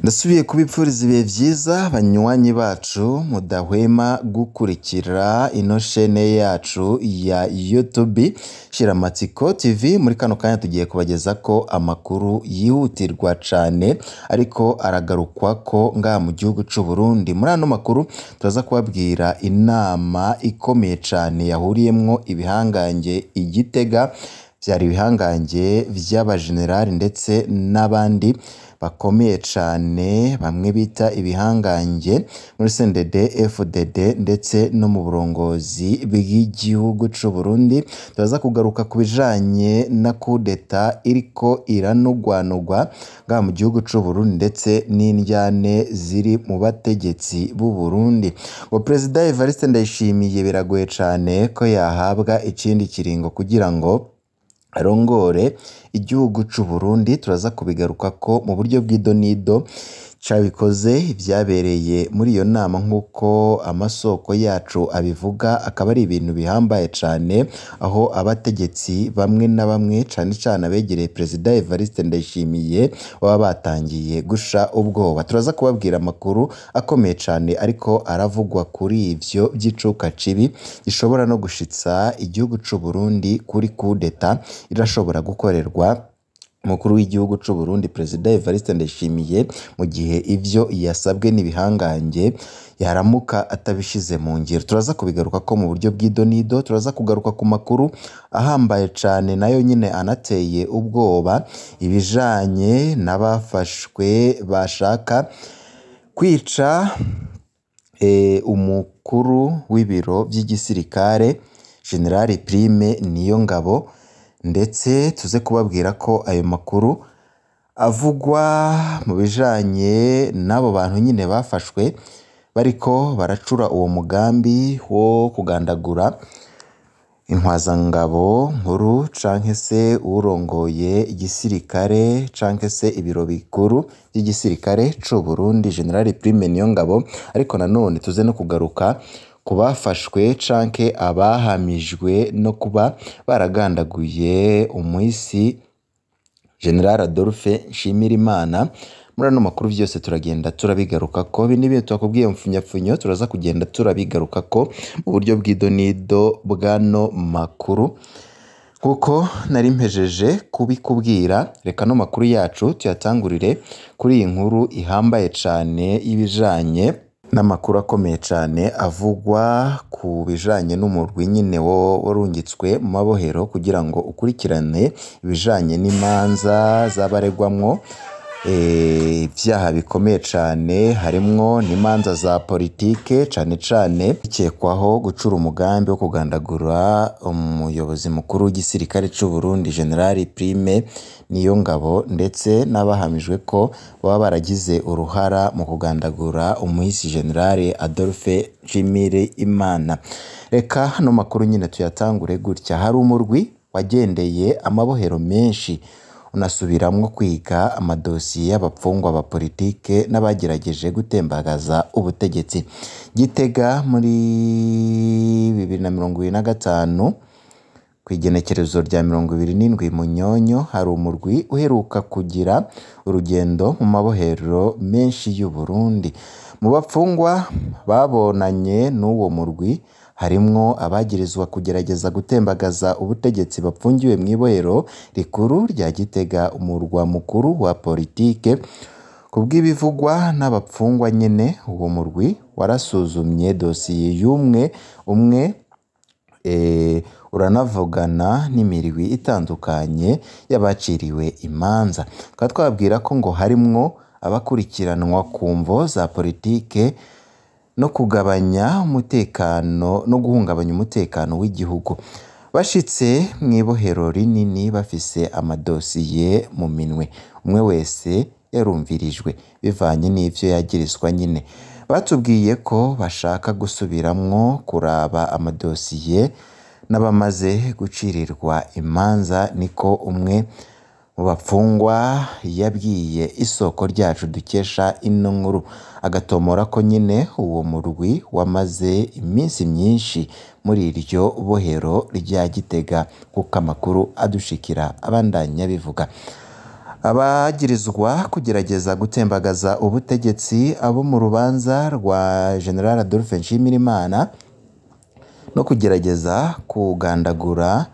Ndasubiye kubipfuriza ibihe vyiza banywanyi bacu mudahwema gukurikira ino shene yacu ya YouTube Shiramatsiko TV. Muri kano kanya tugiye kubagezako amakuru yihutirwa cane ariko aragarukwako ngaha mu gihugu c'u Burundi. Muri ano makuru turaza kubabwira inama ikomeye cane yahuriyemwo ibihangange i Gitega, vyari ibihangange vy'abajenerali ndetse n'abandi bakomeye cane, bamwe bita ibihangange muri CNDD FDD ndetse no mu burongozi bw'igihugu c'u Burundi. Turaza kugaruka ku bijanye na kudeta iriko iranugwanugwa ngaha mu gihugu c'u Burundi ndetse n'indyane ziri mu bategetsi b'u Burundi. Ngo Perezida Evariste Ndayishimiye biragoye cane ko yahabwa ikindi kiringo kugira ngo arongore igihugu c'u Burundi. Turaza kubigarukako mu buryo bw'idonido cabikoze ivyabereye muri iyo nama nk'uko amasoko yacu abivuga, akaba ari ibintu bihambaye cane, aho abategetsi bamwe na bamwe cane cane abegereye Perezida Evariste Ndayishimiye baba batangiye gusha ubwoba. Turaza kubabwira amakuru akomeye cane ariko aravugwa kuri ivyo vy'icuka cibi gishobora no gushitsa igihugu c'u Burundi kuri kudeta irashobora gukorerwa umukuru w'igihugu c'u Burundi Perezida Evariste Ndayishimiye mu gihe ivyo yasabwe n'ibihangange yaramuka atabishize mu ngiro. Turaza kubigarukako mu buryo bw'idonido, turaza kugaruka ku makuru ahambaye cane nayo nyene anateye ubwoba, ibijanye n'abafashwe bashaka kwica umukuru w'ibiro vy'igisirikare General Prime Niyongabo, ndetse tuze kubabwira ko ayo makuru avugwa mu bijanye n'abo bantu nyine bafashwe bariko baracura uwo mugambi wo kugandagura intwazangabo nkuru canke se uwurongoye igisirikare canke se ibiro bikuru vy'igisirikare c'u Burundi General Prime Niyongabo. Ariko nanone tuze no kugaruka ku bafashwe canke abahamijwe no kuba baragandaguye umuhisi General Adolphe Nshimirimana. Muri ano makuru vyose turagenda turabigarukako, ibi n'ibindi twakubwiye mu mfunyapfunyo turaza kugenda turabigarukako mu buryo bw'idonido bw'ano makuru. Nkuko nari mpejeje kubikubwira, reka ano makuru yacu tuyatangurire kuri iyi nkuru ihambaye cane y'ibijanye n'amakuru akomeye cane avugwa ku bijanye n'umurwi nyene wo warungitswe mu mabohero kugira ngo ukurikirane ibijanye n'imanza z'abaregwamwo ivyaha bikomeye cane, harimwo n'imanza za politike cane cane bikekwaho gucura umugambi wo kugandagura umuyobozi mukuru w'igisirikare c'u Burundi General Prime Niyongabo, ndetse n'abahamijwe ko baba baragize uruhara mu kugandagura umuhisi General Adolphe Nshimirimana. Reka hano makuru nyine tuyatangure gutya. Hari umurwi wagendeye amabohero menshi unasubiramwo kwiga amadosiye y'abapfungwa ba politike n'abagerageje gutembagaza ubutegetsi. Gitega muri 2025 kw'igenekerezo rya 27 Munyonyo, hari umurwi uheruka kugira urugendo mu mabohero menshi y'u Burundi. Mu bapfungwa babonanye n'uwo murwi harimwo abagirizwa kugerageza gutembagaza ubutegetsi bapfungiwe mw'ibohero rikuru rya Gitega, umurwa mukuru wa politike. Kubw'ibivugwa n'abapfungwa nyene, uwo murwi warasuzumye dosiye y'umwe umwe, uranavugana n'imirwi itandukanye y'abaciriwe imanza. Tukaba twababwira ko ngo harimwo abakurikiranwa ku mvo za politike no kugabanya umutekano no guhungabanya umutekano w'igihugu. Bashitse mw'ibohero rinini bafise amadosiye mu minwe, umwe wese yarumvirijwe bivanye n'ivyo yagirizwa nyene. Batubwiye ko bashaka gusubiramwo kuraba amadosiye n'abamaze gucirirwa imanza, niko umwe mu bapfungwa yabwiye isoko ryacu dukesha ino nkuru, agatomora ko nyine uwo murwi wamaze iminsi myinshi muri iryo bohero rya Gitega, kuko amakuru adushikira abandanya bivuga. Abagirizwa kugerageza gutembagaza ubutegetsi abo mu rubanza rwa General Adolphe Nshimirimana no kugerageza kugandagura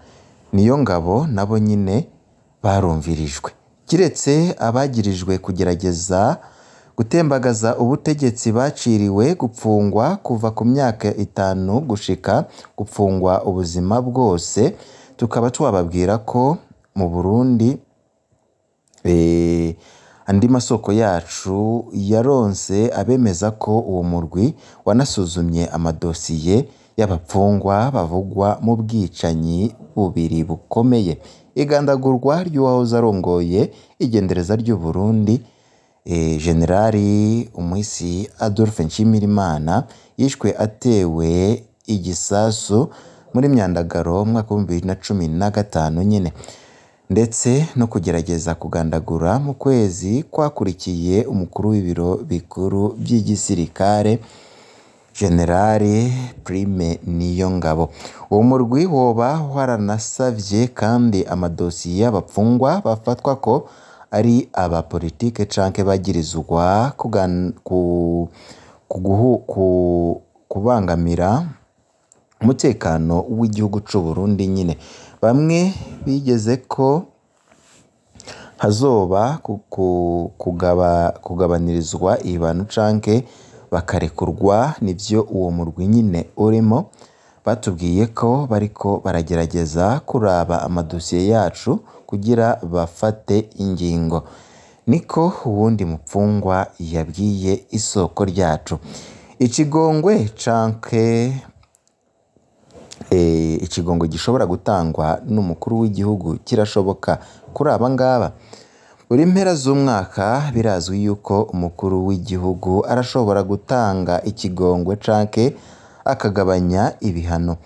Niyongabo nabo nyine barumvirijwe. Kiretse abagirijwe kugerageza gutembagaza ubutegetsi baciriwe gupfungwa kuva ku myaka 5 gushika gupfungwa ubuzima bwose, tukaba twababwira ko mu Burundi andi masoko yacu yaronse abemeza ko uwo murwi wanasuzumye amadosiye y'abapfungwa bavugwa mu bwicanyi bubiri bukomeye: igandagurwa ry'uwahoze arongoye igendereza ry'u Burundi Generali Umuhisi Adolphe Nshimirimana yishwe atewe igisasu muri Myandagaro mu mwaka w'ibihumbi 2015 nyene, ndetse no kugerageza kugandagura mu kwezi kwakurikiye umukuru w'ibiro bikuru by'igisirikare Generali Prime Niyongabo. Uwo murwi woba waranasavye kandi amadosiye y'abapfungwa bafatwa ko ari aba politike canke bagirizwa kubangamira umutekano w'igihugu c'u Burundi nyine. Bamwe bigeze ko hazoba kugabanirizwa ibihano canke bakarekurwa, nivyo uwo murwi nyine urimo. Batubwiye ko bariko baragerageza kuraba amadosiye yacu kugira bafate ingingo, niko uwundi mupfungwa yabwiye isoko ryacu. Ikigongwe canke ikigongwe gishobora gutangwa n'umukuru w'igihugu kirashoboka kuri aba ngaba. Buri mpera z'umwaka birazwi yuko umukuru w'igihugu arashobora gutanga ikigongwe canke akagabanya ibihano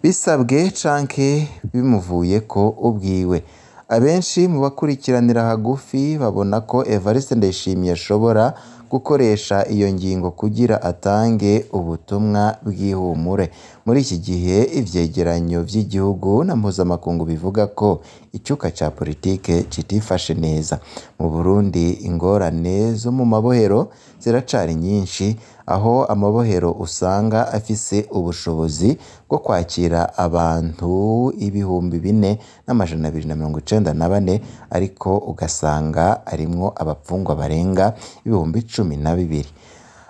bisabwe canke bimuvuyeko ubwiwe. Abenshi mu bakurikiranira hagufi babona ko Evariste Ndayishimiye ashobora gukoresha iyo ngingo kugira atange ubutumwa bw'ihumure. Muri iki gihe ivyegeranyo vy'igihugu na mpuzamakungu bivuga ko icuka ca politike citifashe neza. Mu Burundi ingorane zo mu mabohero ziracari nyinshi, aho amabohero usanga afise ubushobozi bwo kwakira abantu 4294 ariko ugasanga arimwo abapfungwa barenga 12,000.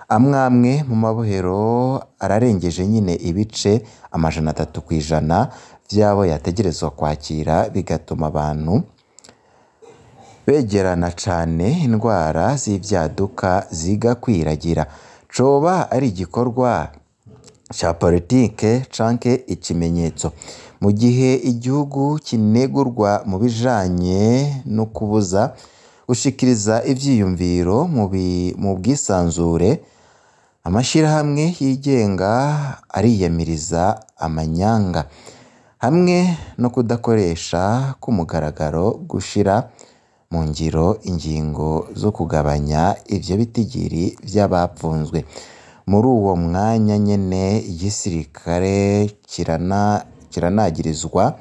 Amwamwe mu mabohero ararengeje nyine ibice 300% vy'abo yategerezwa kwakira, bigatuma abantu begerana cane, indwara z'ivyaduka zigakwiragira. Coba ari igikorwa ca politike canke ikimenyetso? Mu gihe igihugu kinegurwa mu bijanye no kubuza gushikiriza ivyiyumviro mu bwisanzure, amashirahamwe yigenga ariyamiriza amanyanga hamwe no kudakoresha k'umugaragaro gushira mu ngiro ingingo zo kugabanya ivyo bitigiri vy'abapfunzwe. Muri uwo mwanya nyene igisirikare kiranagirizwa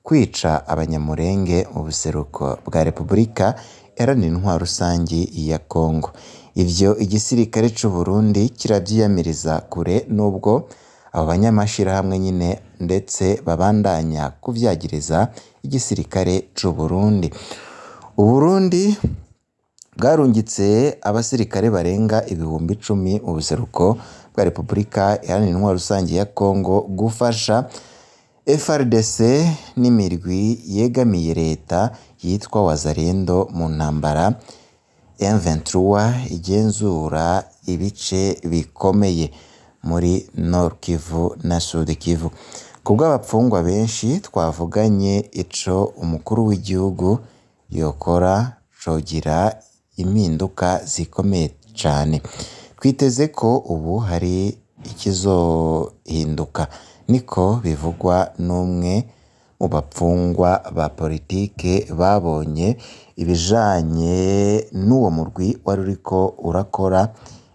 kwica abanyamurenge mu buseruko bwa Repubulika Iharanira Intwaro Rusangi ya Kongo. Ivyo igisirikare c'u Burundi kiravyiyamiriza kure, nubwo abo banyamashirahamwe nyine ndetse babandanya kuvyagiriza igisirikare c'u Burundi. Uburundi bwarungitse abasirikare barenga 10,000 mu buseruko bwa Repubulika Iharanira Intwaro Rusangi ya Kongo gufasha FARDC n'imirwi yegamiye leta yitwa Wazalendo mu ntambara M23 igenzura ibice bikomeye muri Nord Kivu na Sud Kivu. Kubw'abapfungwa benshi twavuganye, ico umukuru w'igihugu yokora cogira impinduka zikomeye cane. Twiteze ko ubu hari ikizohinduka, niko bivugwa n'umwe mu bapfungwa ba politike babonye ibijanye n'uwo murwi wari uriko urakora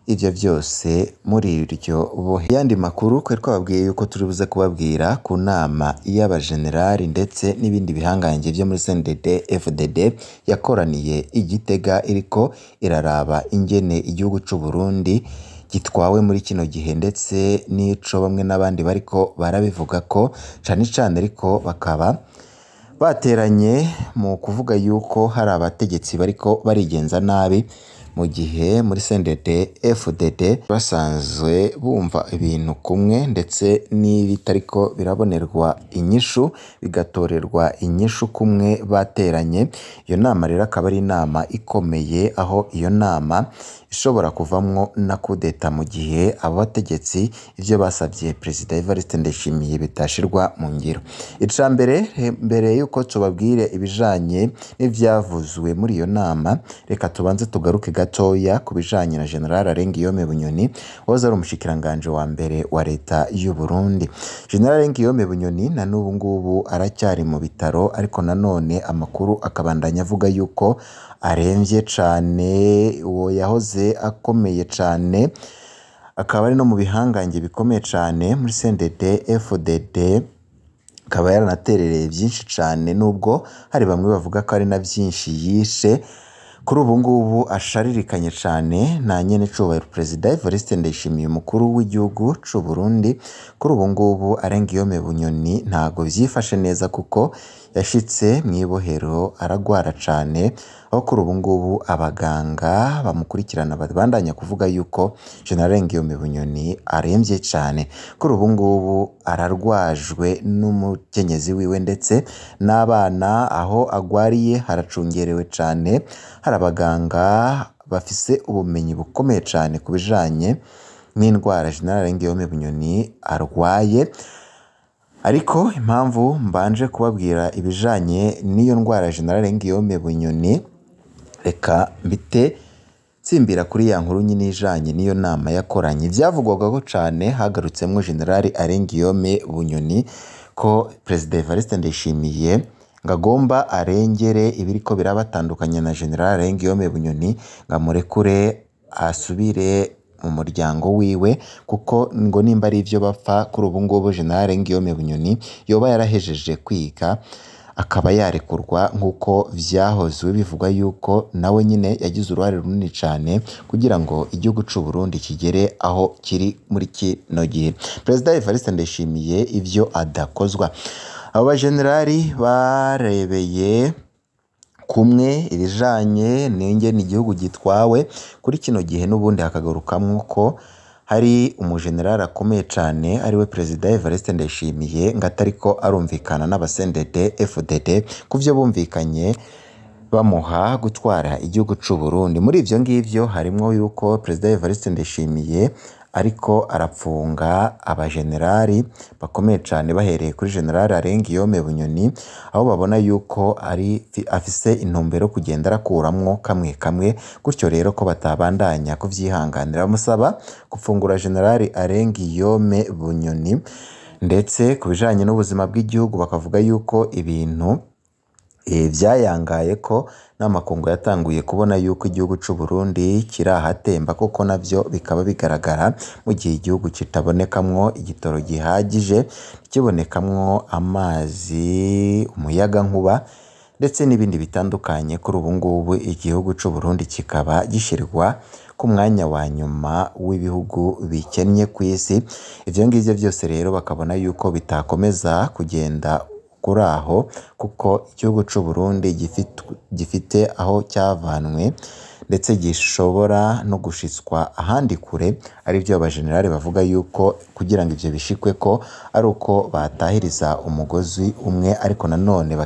ivyo vyose muri iryo bohe. Yandi makuru kwari twababwiye yuko turi buze kubabwira ku nama y'abajenerali ndetse n'ibindi bihangange vyo muri CNDD FDD yakoraniye i Gitega iriko iraraba ingene igihugu c'u Burundi gitwawe muri kino gihe ndetse n'ico bamwe n'abandi bariko barabivuga ko cane cane, ariko bakaba bateranye mu kuvuga yuko hari abategetsi bariko barigenza nabi, mu gihe muri CNDD FDD basanzwe bumva ibintu kumwe ndetse n'ibitariko birabonerwa inyishu bigatorerwa inyishu kumwe bateranye. Iyo nama rero akaba ari inama ikomeye, aho iyo nama ishobora kuvamwo na kudeta mu gihe abo bategetsi ivyo basavye Perezida Evariste Ndayishimiye bitashirwa mu ngiro. Ica mbere, mbere yuko tubabwire ibijanye n'ivyavuzwe muri iyo nama, reka tubanze tugaruke gatoya ku bijanye na General Arengiyome Bunyoni wahoze ari umushikiranganji wa mbere wa leta y'u Burundi. General Arengiyome Bunyoni na n'ubu ngubu aracyari mu bitaro, ariko nanone amakuru akabandanya avuga yuko aremvye cane. Uwo yahoze akomeye cane, akaba ari no mu bihangange bikomeye cane muri CNDD FDD, akaba yaranaterereye byinshi cane, nubwo hari bamwe bavuga ko ari na byinshi yishe. Kuri ubu ngubu asharirikanye cane na nyenecubahiro Perezida Evariste Ndayishimiye umukuru w'igihugu c'u Burundi. Kuri ubu ngubu Arengiyome Bunyoni ntago vyifashe neza, kuko yashitse mw'ibohero aragwara cane, aho kuri ubu ngubu abaganga bamukurikirana babandanya kuvuga yuko General Arengiyome Bunyoni aremvye cane. Kuri ubu ngubu ararwajwe n'umukenyezi wiwe ndetse n'abana, aho agwariye haracungerewe cane, hari abaganga bafise ubumenyi bukomeye cane ku bijanye n'indwara General Arengiyome Bunyoni arwaye. Ariko impamvu mbanje kubabwira ibijanye n'iyo ndwara General Arengiyome Bunyoni, reka mbite nsimbira kuri ya nkuru nyine ijanye n'iyo nama yakoranye. Ivyavugwagako cane hagarutsemwo General Arengiyome Bunyoni ko Perezida Evariste Ndayishimiye ngo agomba arengere ibiriko birabatandukanya na General Arengiyome Bunyoni, ngo amurekure asubire mu muryango wiwe, kuko ngo nimba ari ivyo bapfa kuri ubu ngubu General Arengiyome Bunyoni yoba yarahejeje kwiga akaba yarekurwa, nk'uko vyahozwe bivugwa yuko nawe nyine yagize uruhare runini cane kugira ngo igihugu c'u Burundi kigere aho kiri muri kino gihe. Perezida Evariste Ndayishimiye ivyo adakozwa. Abo bajenerali barebeye kumwe ibijanye n'ingene igihugu gitwawe kuri kino gihe, n'ubundi hakagarukamwo ko hari umujenerali akomeye cane ariwe Perezida Evariste Ndayishimiye ngo atariko arumvikana n'aba CNDD FDD ku vyo bumvikanye bamuha gutwara igihugu c'u Burundi. Muri ivyo ngivyo harimwo yuko Perezida Evariste Ndayishimiye ariko arapfunga abajenerali bakomeye cane, bahereye kuri General Arengiyome Bunyoni, aho babona yuko ari afise intumbero yo kugenda arakuramwo kamwe kamwe, gutyo rero ko batabandanya kuvyihanganira. Bamusaba gupfungura General Arengiyome Bunyoni, ndetse ku bijanye n'ubuzima bw'igihugu bakavuga yuko ibintu vyayangaye, ko n'amakungu yatanguye kubona yuko igihugu c'u Burundi kiri ahatemba, koko navyo bikaba bigaragara mu gihe igihugu kitabonekamwo igitoro gihagije, kibonekamwo amazi, umuyagankuba ndetse n'ibindi bitandukanye. Kuri ubu ngubu igihugu c'u Burundi kikaba gishirwa ku mwanya wa nyuma w'ibihugu bikennye kw'isi. Ivyo ngivyo vyose rero bakabona yuko bitakomeza kugenda kuri aho, kuko igihugu c'u Burundi gifite aho cyavanwe ndetse gishobora no gushitswa ahandi kure, arivyo abajenerali bavuga yuko kugira ngo ivyo bishikwe ko ari uko batahiriza umugozi umwe, ariko nanone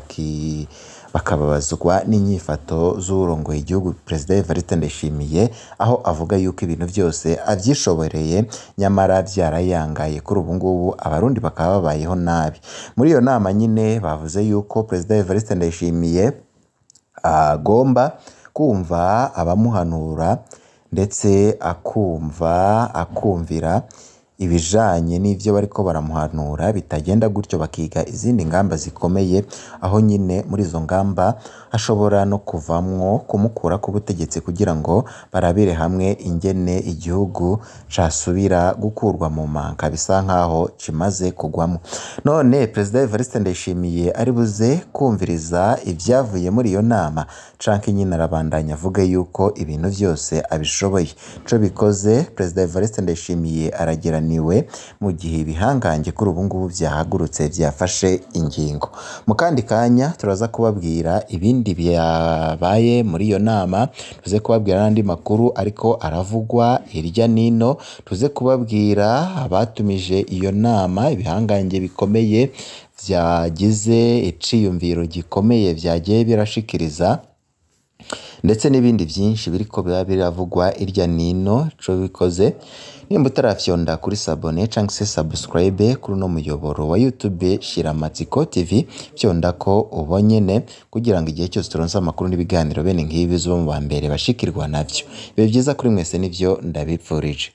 bakababazwa n'inyifato z'uwurongoye igihugu Perezida Evariste Ndayishimiye, aho avuga yuko ibintu vyose avyishoboreye nyamara vyarayangaye. Kuri ubu ngubu abarundi bakaba babayeho nabi. Muri iyo nama nyine bavuze yuko Perezida Evariste Ndayishimiye agomba kumva abamuhanura ndetse akumva akumvira ibijanye n'ivyo bariko baramuhanura bitagenda gutyo, bakiga izindi ngamba zikomeye, aho nyine muri izo ngamba hashobora no kuvamwo kumukura ku butegetsi kugira ngo barabire hamwe ingene igihugu casubira gukurwa mu manka bisa nkaho kimaze kugwamo. None Perezida Evariste Ndayishimiye ari buze kumviriza ivyavuye muri iyo nama, canke nyine arabandanya avuge yuko ibintu vyose abishoboye? Ico bikoze, Perezida Evariste Ndayishimiye arageraniwe mu gihe ibihangange kuri ubu ngubu vyahagurutse vyafashe ingingo. Mu kandi kanya turaza kubabwira ibindi byabaye muri iyo nama, tuze kubabwira n'andi makuru ariko aravugwa hirya nino, tuze kubabwira abatumije iyo nama, ibihangange bikomeye vyagize iciyumviro gikomeye vyagiye birashikiriza, ndetse n'ibindi vyinshi biriko biba biravugwa hirya nino. Ico bikoze, nimba utarafyonda kuri s'abonner canke se subscribe kuri uno muyoboro wa YouTube Shiramatsiko TV, fyondako ubonyene kugira ngo igihe cyose turonse amakuru n'ibiganiro bene nk'ibi uzobe mu ba mbere bashikirwa navyo. Ibihe vyiza kuri mwese nivyo ndabipfurije.